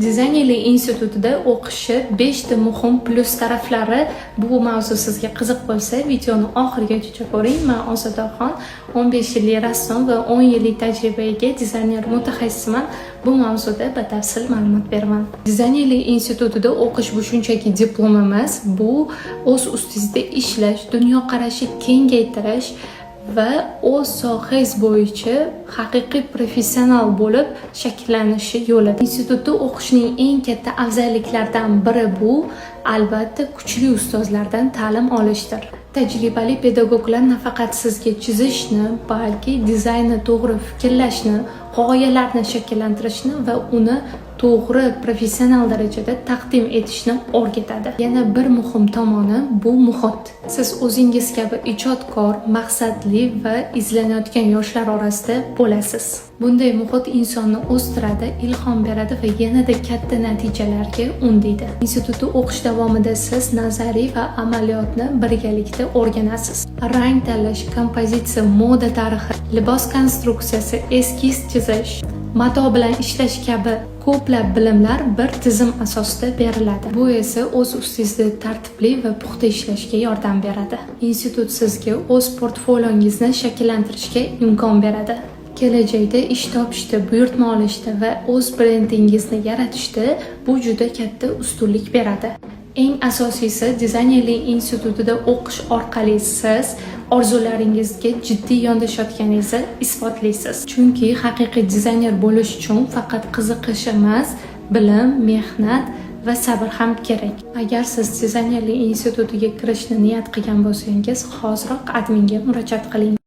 Dizaynerlik institutida o'qishi 5 ta muhim plyus taraflari. Bu mavzu sizga qiziq bo'lsa, videoni oxirigacha ko'ring. Man Ozodaxon, 15 yillik rassom va 10 yillik tajribaga ega dizayner mutaxassisman. Bu mavzuda batafsil ma'lumot beraman. Dizaynerlik institutida o'qish bu shunchaki diplom emas, bu o'z ustingizda ishlash, dunyoqarashi kengaytirish va o'z sohangiz bo'yicha haqiqiy professional bo'lib shakllanishi yo'li. Institutda o'qishning eng katta afzalliklaridan biri bu, albatta, kuchli ustozlardan ta'lim olishdir. Tajribali pedagoglar nafaqat sizga chizishni, balki dizaynni to'g'ri fikrlashni, g'oyalarni shakllantirishni va uni to'g'ri, professional darajada taqdim etishni o'rgatadi. Yana bir muhim tomoni bu muhit. Siz o'zingiz kabi ijodkor, maqsadli va izlanayotgan yoshlar orasida bo'lasiz. Bunday muhit insonni o'stiradi, ilhom beradi va yanada katta natijalarga undaydi. Institutda o'qish davomida siz nazariy va amaliyotni birgalikda o'rganasiz. Rang tanlash, kompozitsiya, moda tarixi, libos konstruksiyasi, eskiz chizish, mato bilan ishlash kabi ko'plab bilimlar bir tizim asosida beriladi. Bu esa o'z ustingizda tartibli va puxta ishlashga yordam beradi. Institut sizga o'z portfoliongizni shakllantirishga imkon beradi. Kelajakda ish topishda, buyurtma olishda va o'z brendingizni yaratishda bu juda katta ustunlik beradi. Eng asosiysi, dizaynerlik institutida o'qish orqali siz orzularingizga jiddiy yondashayotganingizni isbotlaysiz. Chunki haqiqiy dizayner bo'lish uchun faqat qiziqish emas, bilim, mehnat va sabr ham kerak. Agar siz dizaynerlik institutiga kirishni niyat qilgan bo'lsangiz, hoziroq adminga murojaat qiling.